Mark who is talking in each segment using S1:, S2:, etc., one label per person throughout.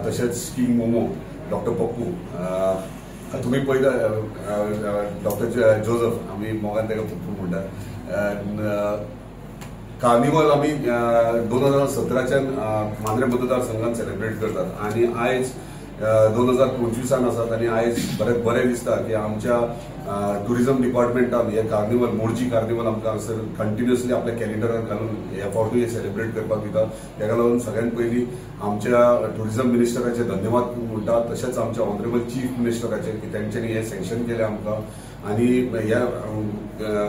S1: तशेंच king momo doctor Pappu तुमी पळयता डॉक्टर जोजफ आमी मोगान ताका पप्पू म्हणटात. कार्निवल आमी 2017च्यान मांद्रें मतदारसंघात सेलिब्रेट करतात आनी आयज 2025 आसात आनी आयज बरें बरें दिसता की आमच्या ट्युरिझम डिपार्टमेंटान हे कार्निवल मोरजी कार्निवल आमकां हांगासर कंटिन्युअसली आपल्या कॅलेंडरान घालून हे फावटूय हे सेलिब्रेट करपाक दिता. ताका लागून सगळ्यात पयलीं आमच्या ट्युरिझम मिनिस्टराचे धन्यवाद म्हणटा, तशेंच आमच्या ऑनरेबल चीफ मिनिस्टराचे की तेंच्यांनी हे सँक्शन केलें आमकां. आनी ह्या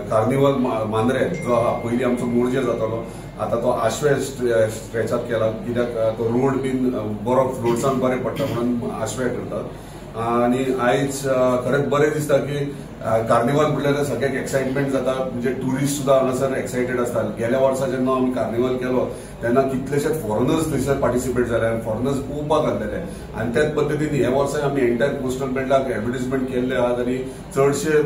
S1: कार्निवल मांद्रें जो आहा पयलीं आमचो मोरजे जातालो, आतां तो आश्वे स्ट्रेचात केला कित्याक तो रोड बीन बरो फ्लोट्सान बरें पडटा म्हणून आश्वे करतात. आनी आयज खरेंच बरें दिसता की कार्निवल म्हटल्यार सगळ्याक एक्सायटमेंट जाता, म्हणजे ट्युरिस्ट सुद्दां हांगासर एक्सायटेड आसता. गेल्या वर्सा जेन्ना आमी कार्निवल केलो तेन्ना कितलेशेच फॉरेनर्स थंयसर पार्टिसिपेट जाले आनी फॉरेनर्स पळोवपाक आसलेले आनी त्याच पद्दतीन ह्या वर्सा आमी एंटायर कोस्टल बेल्टाक एडवर्टीजमेंट केल्ले आहात आनी चडशे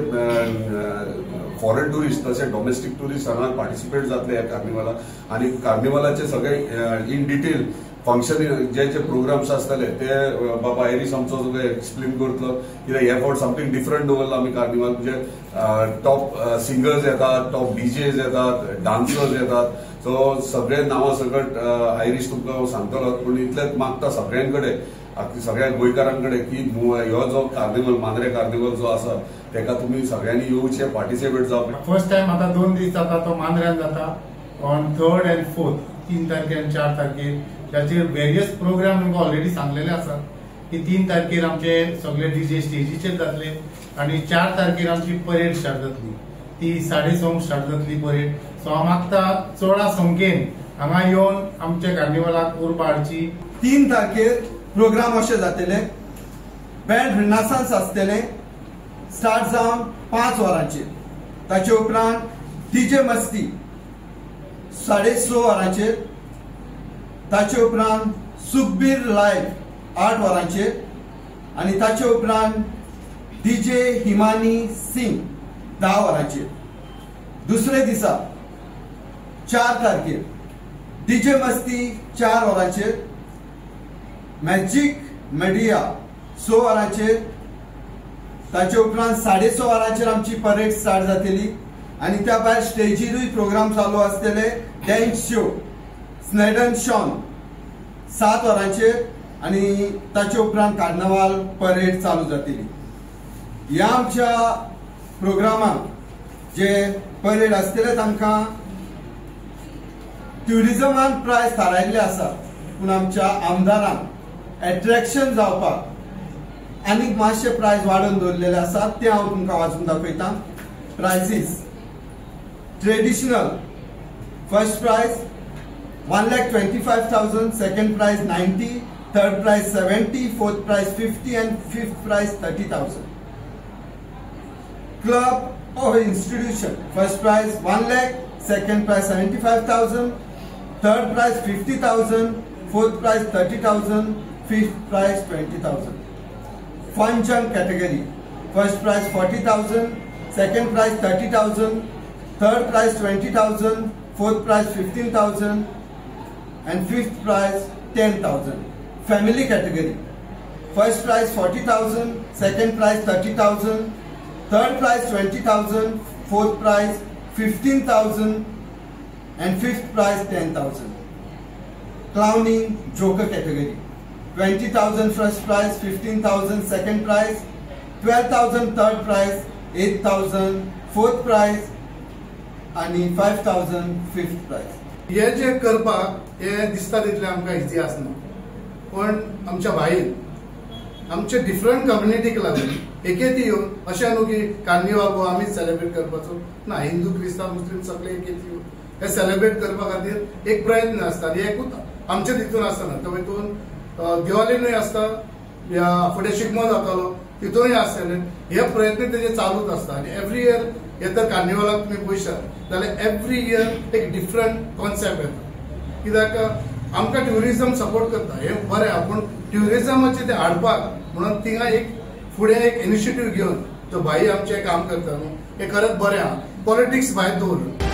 S1: फॉरेन ट्युरिस्ट तशें डॉमेस्टीक ट्युरिस्ट हांगा पार्टिसिपेट जातले ह्या कार्निवलाक. आनी कार्निवलाचे सगळे इन डिटेल फंक्शन जे जे प्रोग्राम्स आसतले ते बाबा आयरीश आमचो सगळे एक्सप्लेन करतलो कित्याक हे फावट समथींग डिफरंट दवरला आमी कार्निवल, म्हणजे टॉप सिंगर्स येतात, टॉप डीजेज येतात, डान्सर्स येतात. सो सगळे नांवां सकट आयरीश तुमकां सांगतलो, पूण इतलेंच मागता सगळ्यां कडेन सगळ्या गोंयकारां कडेन की ह्यो जो कार्निवल मांद्रें कार्निवल जो आसा तेका तुमी सगळ्यांनी येवचें, पार्टिसिपेट जावप.
S2: फर्स्ट टायम आतां 2 दीस जाता तो मांद्र्यान जाता, ऑन 3rd and 4th 3 तारखेर आनी 4 तारखेर. ताचेर वेरियस प्रोग्राम आमकां ऑलरेडी सांगलेले आसात की 3 तारखेर आमचे सगळे डीजे स्टेजीचेर जातले आनी 4 तारखेर आमची परेड स्टार्ट जातली, ती 6:30 स्टार्ट जातली परेड. सो हांव मागता चडा संख्येन हांगा येवन आमच्या कार्निवलाक उर्बा हाडची.
S3: 3 तारखेर प्रोग्राम अशें जातले, बँड रिनासांस आसतलें स्टार्ट जावन 5 वरांचेर, ताचे उपरांत डीजे मस्ती 6:30 वरांचेर, ताचे उपरांत सुखबीर लायव्ह 8 वरांचेर आनी ताचे उपरांत डीजे हिमानी सिंग 10 वरांचेर. दुसरे दिसा 4 तारखेर डीजे मस्ती 4 वरांचेर, मॅजीक मिडिया 6 वरांचेर, ताचे उपरांत 6:30 वरांचेर आमची परेड स्टार्ट जातली आनी त्या भायर स्टेजीरूय प्रोग्राम चालू आसतले, डॅन्स शो स्नेडन शॉन 7 वरांचेर आनी ताचे उपरांत कार्नवाल परेड चालू जातली. ह्या आमच्या प्रोग्रामाक जे परेड आसतले तांकां ट्युरिजमान प्रायज थारायल्ले आसा, पूण आमच्या आमदारान एट्रॅक्शन जावपाक आनीक मातशे प्रायज वाडोवन दवरलेले आसा, ते हांव तुमकां वाचून दाखयता. Prizes traditional first prize 1,25,000, second prize 90, third prize 70, fourth prize 50 and fifth prize 30,000. Club or institution first prize 1 lakh, second prize 75,000, third prize 50,000, fourth prize 30,000, fifth prize 20,000. Fun jump category first prize 40,000, second prize 30,000, third prize 20,000, fourth prize 15,000 and fifth prize 10,000. Family category first prize 40,000, second prize 30,000, third prize 20,000, fourth prize 15,000 and fifth prize 10,000. Clowning joker category 20,000 first prize, 15,000 second prize, 12,000 third prize, 8,000 fourth prize आनी 5,000 fifth prize.
S4: हे जे करपाक हे दिसता तितलें आमकां easy आसना, पण आमच्या भायर आमचे डिफरंट कम्युनिटीक लागून एकेती येवन अशें न्हू की कार्निवाल हो आमीच सेलिब्रेट करपाचो ना, हिंदू क्रिस्तांव मुस्लीम सगळे एकेती येवन हे सेलिब्रेट करपा खातीर एक प्रयत्न आसता आनी एकूच आमचे तितून आसना, तो हितून दिवाळीनूय आसता, फुडें शिगमो जातालो तितूनय आसतले, हे प्रयत्न तेजे चालूच आसता. आनी एवरी इयर हे तर कार्निवालाक तुमी पळयशात जाल्यार एवरी इयर एक डिफरंट कॉन्सेप्ट येता, कित्याक आमकां ट्युरिजम सपोर्ट करता हे बरें आहा, पूण ट्युरिजमाचें तें हाडपाक म्हणून थिंगा एक फुडें एक इनिशिएटीव घेवन तो भाई आमचें काम करता न्हू, हें खरेंच बरें आहा. पॉलिटिक्स भायर दवरून.